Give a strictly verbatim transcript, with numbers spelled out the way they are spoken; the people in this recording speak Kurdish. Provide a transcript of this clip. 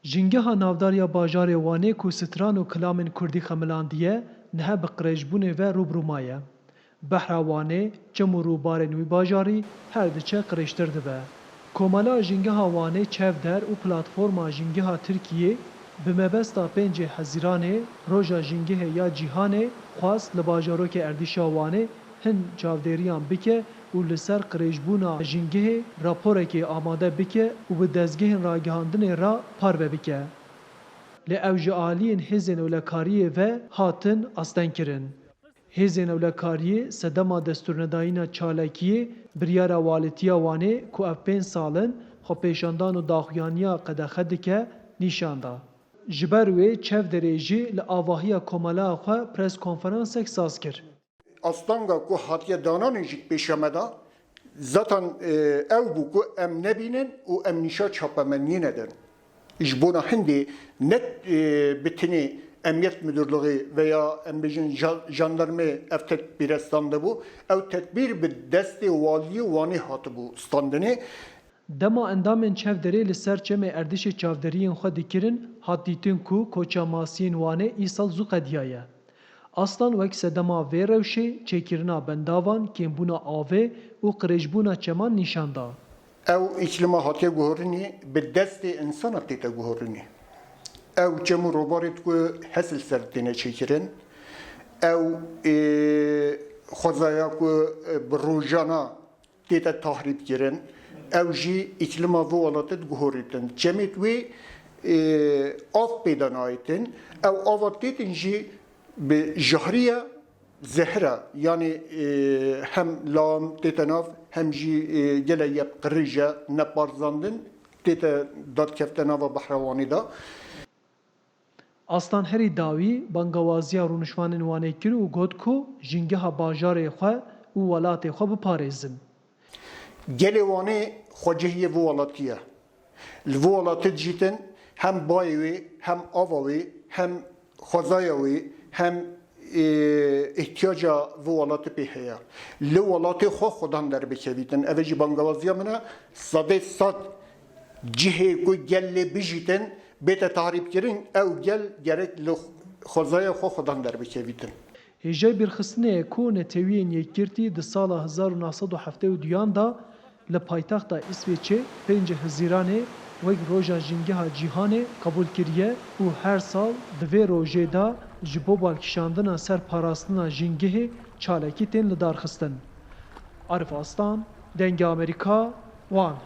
Jîngeha navdar ya bajarê Wanê ku stran û kilamên kurdî xemilandiye, niha bi qirêjbûnê ve rû bi rû maye. Behra Wanê, çem û rûbarên wî bajarî her diçe qirêjtir dibe. Komela Jîngeha Wanê Çevder û Platforma Jîngeha Tirkiyê bi mebesta pêncê Hezîranê, Roja Jîngehê ya Cîhanê, xwest li bajarokê erdîşa Wanê hin çavdêriyan bike û li ser qirêjbûna jîngehê raporekê amade bike û bi dezgehên ragihandinê re parve bike. Lê ew ji aliyên hêzên ewlekariyê ve hatin astengkirin. Hêzên ewlekariyê sedema destûrnedayîna çalakiyê biryara Walîtiya Wanê ku ev pênc sal in xwepêşandan û daxuyaniya qedexe dike, nîşan da. Ji ber wê Çevderê jî li avahiya komela xwe pres konferansek saz kir. Astanga ku hatiye dananê jî pêşe me de, zaten, e, ew bû ku em nebînin û em nîşa çapemeniyê nedin. Ji bona hindê ne, e, bi tenê Emniyet Müdürlüğü veya em bêjin ja-, jandarmê ev tedbîre standibû, ew tedbîr bi destê Waliyê Wanê hatibû standinê. Dema endamên Çevderê li ser çemê erdişê çavderiyên xwe dikirin, hat dîtin ku koça masiyên Wanê îsal zû qediyaye. Aslan wek sedema vê rewşê çêkirina bendavan, kêmbûna avê û qirêjbûna çeman nîşan da. Ew îklîma hatiye guhorinê bi destê insana tête guhorinê. Ew çem û robarê ku HES li ser têne çêkirin, ew, ê, xwezaya ku, e, bi rojana tête tahrîb kirin, ew jî îklîma vê welatê diguhorîtin. Çemê wê, e, av pê de nayêtin, ew ava têtin jî bi jahriye zehir e, yanî, e, hem lawam tête nav, hem jî, e, gelek yek qirêj e, neparzandin, tête dadkefte nava behra Wanê de. Aslan herî dawî bangewaziya rûniştvanên Wanê kir û got ku jîngeha bajarê xwe û welatê xwe biparêzin. Gelê Wanê xwecihiyê vê welatî ye. Li vê welatê dijîtin hem bayê wê, hem ava wê, hem xwezaya wê, hem, e, îhtiyaca vê welatê pê heye. Li welatê xwe xwedan derbikevîtin. Ev jî bangewaziya min e. Sedê sed cihê ku gel lê bijîtin, bête tahrîbkirin, ew gel gerek li xwezaya xwe xwedan derbikevîtin. Hêjayî bîrxistinê ye ku Neteweyên Yekgirtî di sala hezar û neh sed û heftê û duyan de li paytexta Îsvêçê pêncê Hezîranê wek Roja Jîngeha Cîhanê qebûl kiriye û her sal di vê rojê de ji bo balkişandina ser parastina jîngehê çalakî tên lidarxistin. Arif Aslan, Dengê Amerîka, Wan.